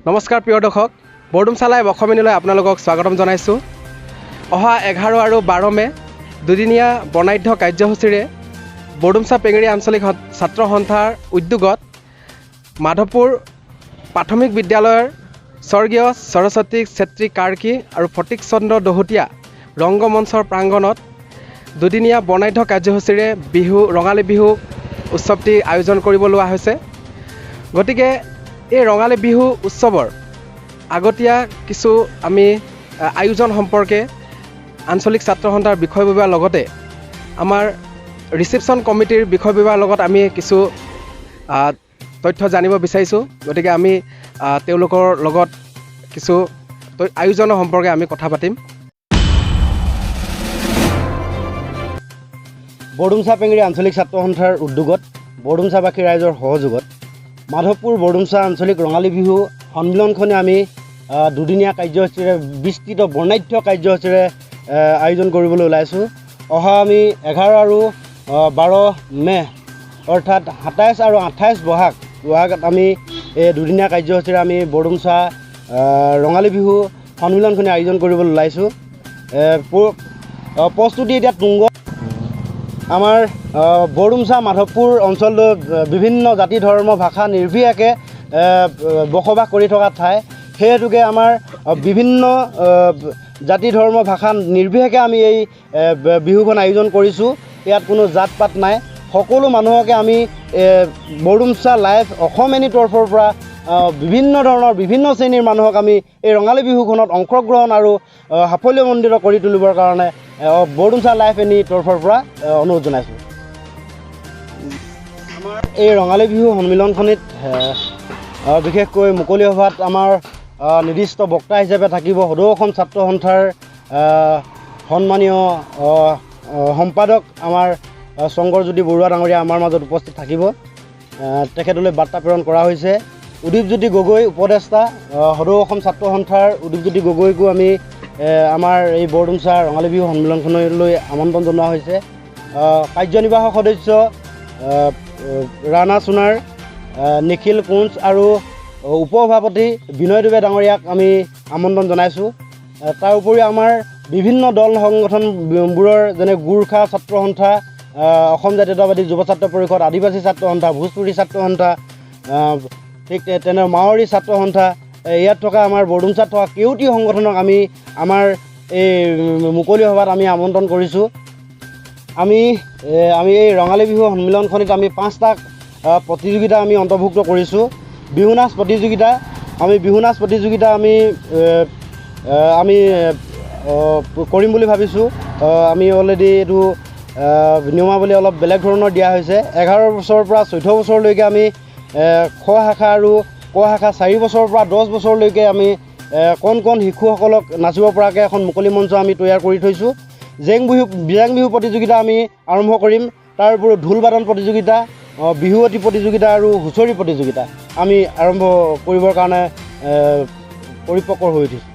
নমস্কাৰ প্ৰিয় দৰ্শক, বৰডুমচা লাইভ অসমীয়ালৈ আপোনালোকক স্বাগতম জনাইছোঁ। অহা 11 আৰু 12 মে' দুদিনীয়া বৰ্ণাঢ্য কাৰ্যসূচীৰে বৰডুমচা পেঙেৰী আঞ্চলিক ছাত্ৰ সন্থাৰ উদ্যোগত মাধৱপুৰ প্ৰাথমিক বিদ্যালয়ৰ স্বৰ্গীয় সৰস্বতী চেত্ৰী কাৰ্কী আৰু ফটিক চন্দ্ৰ দহোটীয়া ৰংগমঞ্চৰ প্ৰাংগণত দুদিনীয়া বৰ্ণাঢ্য কাৰ্যসূচীৰে ৰঙালী বিহু উৎসৱটি আয়োজন কৰিব লোৱা হৈছে। গতিকে এই ৰঙালী বিহু উৎসৱৰ আগতীয়া কিছু আমি আয়োজন সম্পৰ্কে আঞ্চলিক ছাত্ৰ সন্থাৰ বিষয়ববীয়াৰ লগতে আমাৰ ৰিচিপশ্যন কমিটিৰ বিষয়ববীয়াৰ লগত আমি কিছু তথ্য জানিব বিচাৰিছোঁ। গতিকে আমি তেওঁলোকৰ লগত কিছু আয়োজনৰ সম্পৰ্কে আমি কথা পাতিম। বৰডুমচা পেঙেৰী আঞ্চলিক ছাত্ৰ সন্থাৰ উদ্যোগত বৰডুমচাবাসী ৰাইজৰ সহযোগত মাধৱপুৰ বৰডুমচা আঞ্চলিক ৰঙালী বিহু সন্মিলনখনি আমি দুদিনীয়া কাৰ্যসূচীৰে বিস্তৃত বৰ্ণাঢ্য কাৰ্যসূচীৰে আয়োজন কৰিবলৈ ওলাইছোঁ। অহা আমি 11 আৰু 12 মে' অৰ্থাৎ 27 আৰু 28 বহাগত আমি এই দুদিনীয়া কাৰ্যসূচীৰে আমি বৰডুমচা ৰঙালী বিহু সন্মিলনখনি আয়োজন কৰিবলৈ ওলাইছোঁ। প্ৰস্তুতি এতিয়া তুংগ। আমাৰ বৰডুমচা মাধৱপুৰ অঞ্চলটো বিভিন্ন জাতি ধৰ্ম ভাষা নিৰ্বিশেষে বসবাস কৰি থকা ঠাই। সেই হেতুকে আমাৰ বিভিন্ন জাতি ধৰ্ম ভাষা নিৰ্বিশেষে আমি এই বিহুখন আয়োজন কৰিছোঁ। ইয়াত কোনো জাত পাত নাই, সকলো মানুহকে আমি বৰডুমচা লাইভ অসম এনি তৰফৰ পৰা বিভিন্ন ধৰণৰ বিভিন্ন শ্ৰেণীৰ মানুহক আমি এই ৰঙালী বিহুখনত অংশগ্ৰহণ আৰু সাফল্যমণ্ডিত কৰি তুলিবৰ কাৰণে বৰডুমচা লাইভ এনি তৰফৰ পৰা অনুৰোধ জনাইছোঁ। আমাৰ এই ৰঙালী বিহু সন্মিলনখনিত বিশেষকৈ মুকলি সভাত আমাৰ নিৰ্দিষ্ট বক্তা হিচাপে থাকিব সদৌ অসম ছাত্ৰ সন্থাৰ সন্মানীয় সম্পাদক আমাৰ শংকৰজ্যোতি বৰুৱা ডাঙৰীয়া আমাৰ মাজত উপস্থিত থাকিব। তেখেতলৈ বাৰ্তা প্ৰেৰণ কৰা হৈছে। উদীপজ্যোতি গগৈ উপদেষ্টা, সদৌ অসম ছাত্ৰ সন্থাৰ উদীপজ্যোতি গগৈকো আমি আমাৰ এই বৰডুমচা ৰঙালী বিহু সন্মিলনখনলৈ আমন্ত্ৰণ জনোৱা হৈছে। কাৰ্যনিৰ্বাহক সদস্য ৰাণা সোণাৰ, নিখিল কোঁচ আৰু উপসভাপতি বিনয় ডুবে ডাঙৰীয়াক আমি আমন্ত্ৰণ জনাইছোঁ। তাৰ উপৰিও আমাৰ বিভিন্ন দল সংগঠনবোৰৰ যেনে গোৰ্খা ছাত্ৰ সন্থা, অসম জাতীয়তাবাদী যুৱ ছাত্ৰ পৰিষদ, আদিবাসী ছাত্ৰ সন্থা, ভোজপুৰী ছাত্ৰ সন্থা, ঠিক তেনে মাৱাৰী ছাত্ৰ সন্থা, ইয়াত থকা আমাৰ বৰডুমচাত থকা কেউটি সংগঠনক আমি আমাৰ এই মুকলি সভাত আমি আমন্ত্ৰণ কৰিছোঁ। আমি এই ৰঙালী বিহু সন্মিলনখনিত আমি 5টা প্ৰতিযোগিতা আমি অন্তৰ্ভুক্ত কৰিছোঁ। বিহু নাচ প্ৰতিযোগিতা, আমি বিহু নাচ প্ৰতিযোগিতা আমি কৰিম বুলি ভাবিছোঁ। আমি অলৰেডি এইটো নিয়মাৱলী অলপ বেলেগ ধৰণৰ দিয়া হৈছে। 11 বছৰৰ পৰা 14 বছৰলৈকে আমি খ শাখা আৰু ক শাখা 4 বছৰৰ পৰা 10 বছৰলৈকে আমি কণ কণ শিশুসকলক নাচিব পৰাকৈ এখন মুকলি মঞ্চ আমি তৈয়াৰ কৰি থৈছোঁ। জেং বিহু প্ৰতিযোগিতা আমি আৰম্ভ কৰিম। তাৰ উপৰিও ঢোল বাদন প্ৰতিযোগিতা, বিহুৱতী প্ৰতিযোগিতা আৰু হুঁচৰি প্ৰতিযোগিতা আমি আৰম্ভ কৰিবৰ কাৰণে পৰিপক্ক হৈ উঠিছোঁ।